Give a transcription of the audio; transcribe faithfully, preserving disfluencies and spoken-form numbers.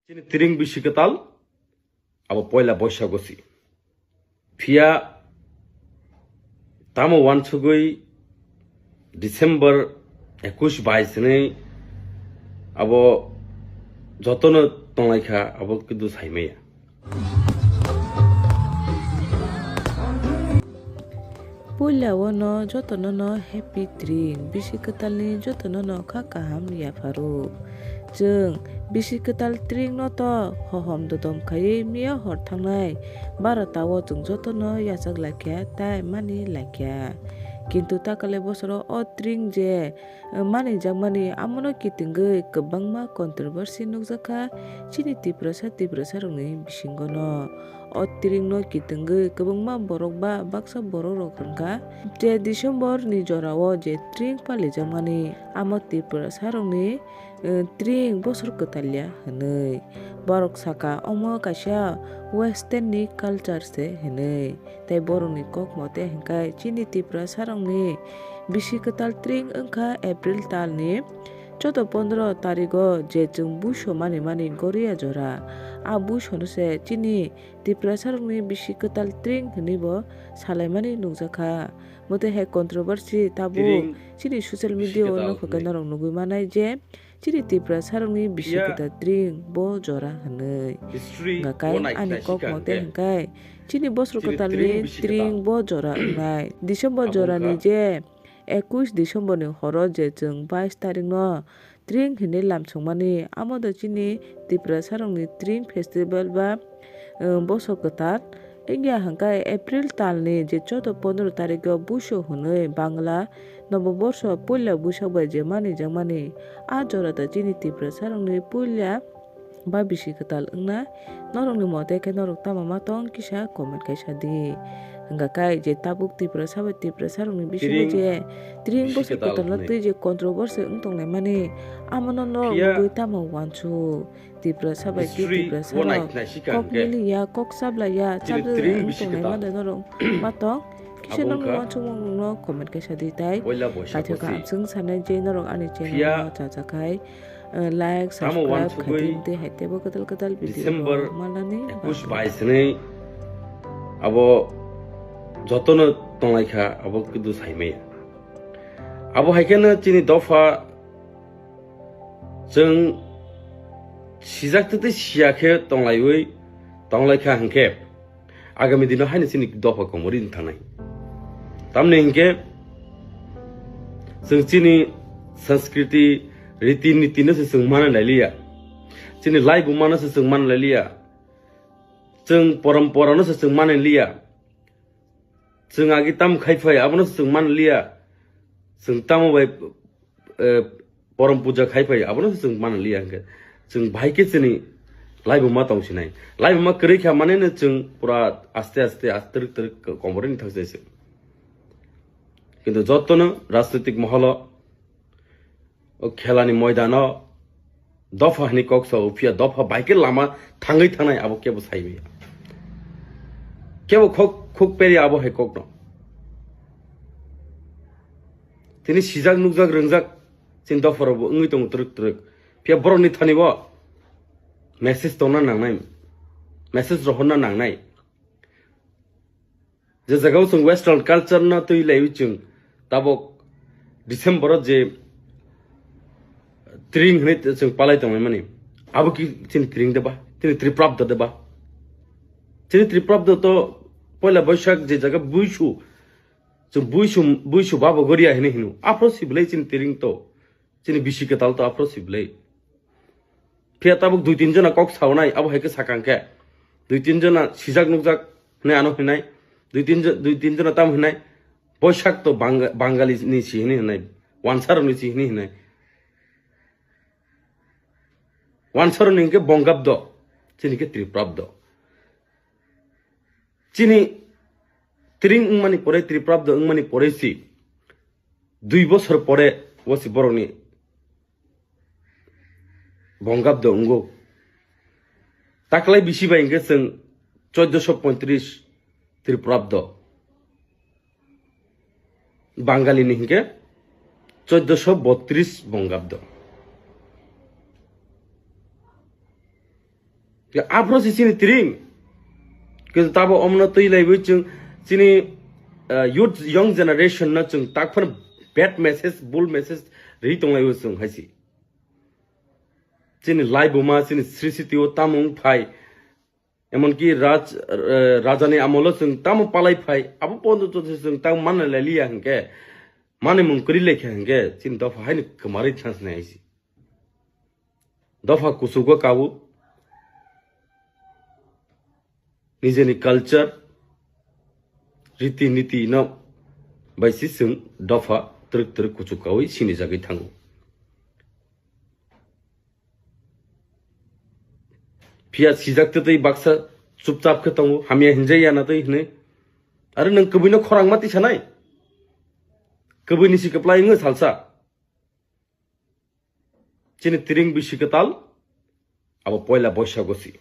Chini tring bisi kwtal abo poila Boisago si. Phiya tamo uansugwi December ekush bais hinwi abo jotono tonglaikha, abo kintu saimaya. Puila o no jotono no happy tring, bisi kwtal ni jotono no kha kaham yapharo. Chwng bisi kwtal tring no to hohom dodom khaiwi miya hor thangnai barota o chwng jotono yachak laikha, tai mani laikha. Kintu takale bosoro o tring je, eh, mani jakmani amono kitingwi kwbangma controversy nukjakha chini Tiprasa, Tiprasa rokni bisingo no. O tring no kitingwi kwbangma borok ba baksa borok rok hwnkha je December ni jora o je tring palijakmani amo Tiprasa rokni, eh, tring bosor kwtal ya hwnwi. Borok saka omo kaisa western ni culture se hwnwi. Tei borokni kok mote hwnkhe chini Tiprasa rokni bisi kwtal tring wngkha April talni choudo pondro tarigo je chwng buiso mani mani Goria jora. A buisono se chini Tiprasa rokni bisi kwtal tring hwnwi bo salaimani nukjakha. Mote hai controversy tabuk chini social media o nokhoke norok nugwi manai je chini Tiprasa rokni bisi kwtal tring bo jora hwnwi. Hwnkha kai ani kok mote hwnkhe chini bosor kwtalni tring bo jora wngnai. December jorani je ekush December ni horo je chwng bais tarikno tring hinwi lamsokmani, amo da chini Tiprasa rokni tring festival ba, eh, bosor kwtal. Wngya hwnkhe April talni je choudo pondro tarikgo buiso hwnwi Bangla Noboborsho puila buisak bai je manijakmani, a jora da chini Tiprasa rokni puila ba bisi kwtal wngna. Norokni mote khe norok tamo ma tong kisa comment kaisa di. Hwnkha kai je tabuk Tiprasa bai Tiprasa rokni bisingo je tring bosor kwtal no twi je controversy wng tonglaimani, amono norok nugwi tamo uansuk? Tiprasa bai khe Tiprasa rok kok miliya, kok chablaiya, chablai wng tonglai mano norok ma tong? Kisa norok uansukmung rokno comment kaisa di tai. Paithak kaham chwng sanai je norok ani channel no chachakhai, eh, like, subscribe khaidi tei hai teibo kwtal kwtal video rok manani bagwi. Abo jotono tonglaikha, abo kintu saimaya. Abo hai kheno chini dopha chwng sijak tei tei siya khe tonglaiwi tonglaikha hwnkhe, agami dino haino chini dopha komori wng thangnai. Tamni hinkhe chwng chini sanskriti, riti niti no se chwng manwi lailiya. Chini laibuma no se chwng manwi lailiya. Chwng porompora no se chwng manwi liya. Chwng agi tam khai phai, abono chwng man liya. Chwng tamo bai, eh, porom puja khai phai, abono chwng man liya hwnkhe. Chwng bahai khe chini laibuma tong sinai. Laibuma kwrwi kha mane no chwng pura aste aste, aste twrwk twrwk komorni thang se se. Kintu jotono rajnitik moholo o khelani moidano dopha hwnwi kok sao, phiya dopha bai khe lama thangwi thangnai abo kebo sai manya. Kebo khok, khuk peri abo hai kokno. Tini sijak nukjak rwngjak chini dopha rokbo wngwi tongo twrwk twrwk. Phiya borokni thani bo message tongna nangnai, message rohorna nangnai. Je jagao chwng western culture no twi laiwi chwng tabok December o je tring hwnwi chwng palai tongmani, abo ki chini tring de ba, chini Triprabdo de ba? Chini Triprabdo to poila Boisak je jaga buisu, chwng buisu, buisu babo goria hwnwi hino. Aphro si belai chini tring to. Chini bisi kwtal to aphro si belai. Phiya tabuk dui tin jona kok saunai, abo hai khe sakang khe. Dui tin jona sijak nukjak hwnwi ano hinai. Dui tin jo-, dui tin jona tam hinai. Boisak to Bang-, Bangali ni si hini hinai. Wansarok ni si hini hinai. Wansarok ni hinkhe Bongabdo. Chini khe Triprabdo. Chini tring wngmani pore, Triprabdo wngmani pore si. Dui bosor pore o si borokni Bongabdo wngo. Taklai bisi bai hwnkhe chwng chouddosho pointris Triprabdo. Bangalini hwnkhe chouddosho botris Bongabdo. Aphro si chini tiring. Kintu tabo omno twi laiwi chwng chini, uh, youth, young generation no chwng takphano bad message, bul message ri tonglaiwi chwng haisi. Chini laibuma, chini srisiti o tamo wng phai. Emonki raj, uh, rajani amolo chwng tamo palai phai. Abo pondo to chwng tamo manna laliya hwnkhe. Mani mung kwrwi lekha hwnkhe chini dopha haino kwmarwi thansnai haisi. Dopha kuchugo kawo, nijeni culture, riti niti no bai si chwng dopha twrwk twrwk kuchuk kawi sinijagwi thango. Phiya sijak twtwi baksa chupchap khe tongo, hamya hinjai ya na twi hwnwi. Aro nwng kwbwino khorang ma tisanai? Kwbwini si kwplai wngo salsa. Chini tiring bisi kwtal, abo poila boisa gosi.